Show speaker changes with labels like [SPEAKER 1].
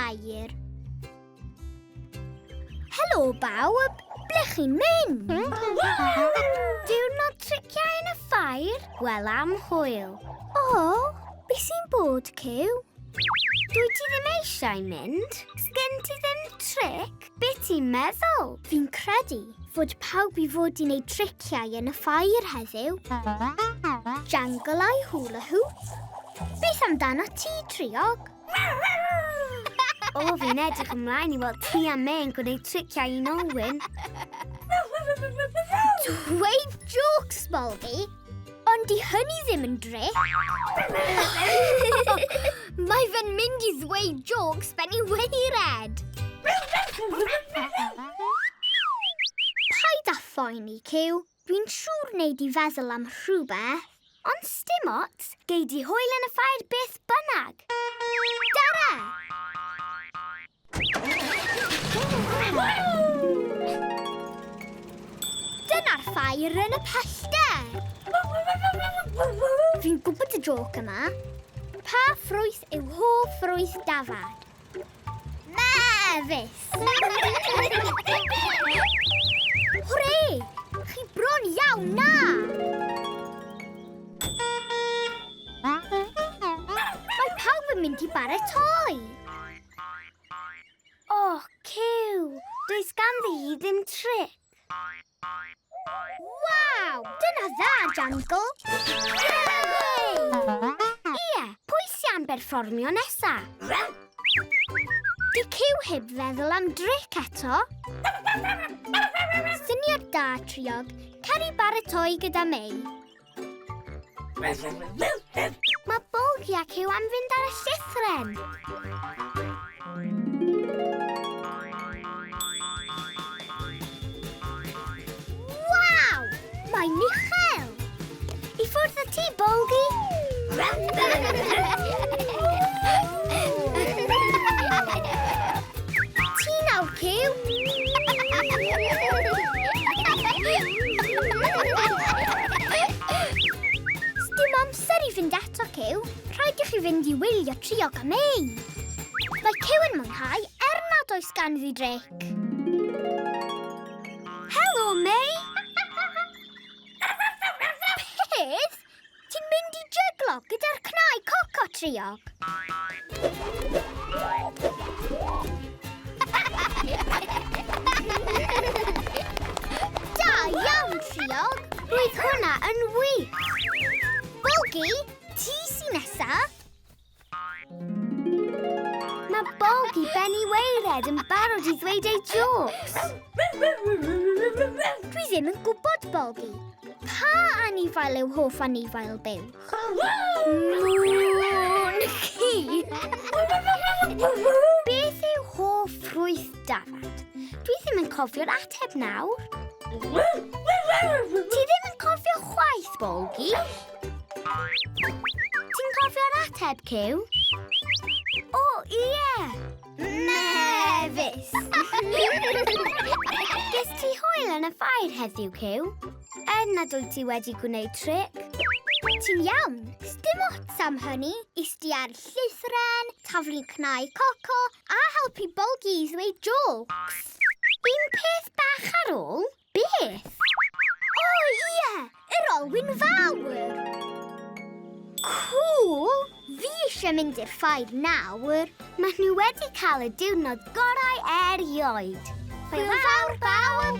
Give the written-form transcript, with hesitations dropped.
[SPEAKER 1] ffair. Helo bawb, ble chi'n mynd? Diwrnod triciau yn y ffair? Wel am hwyl. O, be sy'n bod, Cyw? Dwi ti ddim eisiau mynd? Sgen ti ddim tric? Be ti'n meddwl? Fi'n credu fod pawb i fod i wneud triciau yn y ffair heddiw. Jangle a'i hula hoop. Beth amdano ti, Triog? O, fi'n edrych ymlaen i weld ti a May yn gwneud triciau i'n olwyn. Dweud jokes, Bolgi! Ond di hynny ddim yn dric. Mae fe'n mynd i ddweud jokes ben i weired. Paid â phoeni, Cyw. Dwi'n siŵr wnei di feddwl am rhywbeth. Ond sdim ots, gei di hwyl yn y ffair beth bynnag. Dara! Dyna'r ffair yn y pellter. Fi'n gwybod y jôc yma. Pa ffrwyth yw hoff ffrwyth dafad? Mefus! Hwre! Chi bron iawn na! Mae pawb yn mynd i baratoi. O, Cyw! Does ganddi hi ddim tric. Waw! Dyna dda, Jangle! Ie, pwy sy am berfformio nesa? Di Cyw heb feddwl am dric eto. Syniad da, Triog. Cer i baratoi gyda Mei. Mae Bolgi a Cyw am fynd ar y llithren. Waw! Mae'n uchel! I ffwrdd â ti, Bolgi! Ti nawr, Cyw! Sdim amser i fynd eto, Cyw. Rhaid i chi fynd i wylio Triog a Mei. Mae Cyw yn mwynhau er nad oes ganddi dric. Helo, Mei! Beth? Ti'n mynd i jyglo gyda'r cnau coco, Triog? Da iawn, Triog! Roedd hwnna yn wych! Bolgi, ti sy'n nesa! Mae Bolgi ben i weired yn barod i ddweud ei jokes. Dwi ddim yn gwybod, Bolgi. Pa anifail yw hoff anifail byw? Mŵn chi! Beth yw hoff ffrwyth dafad? Dwi ddim yn cofio'r ateb nawr. Ti ddim yn cofio chwaith, Bolgi? Ti'n cofio'r ateb, Cyw? O, ie! Mefus! Ges ti hwyl yn y ffair heddiw, Cyw? Er nad wyt ti wedi gwneud tric. Ti'n iawn, sdim ots am hynny. Isti ar llithren, taflu cnau coco a helpu Bolgi i ddweud jôcs. Un peth bach ar ôl. Beth? O, ie! Yr olwyn fawr! Cŵl! Fi eisiau mynd i'r ffair nawr. Mae nhw wedi cael y diwrnod gorau erioed. Hwyl fawr, bawb!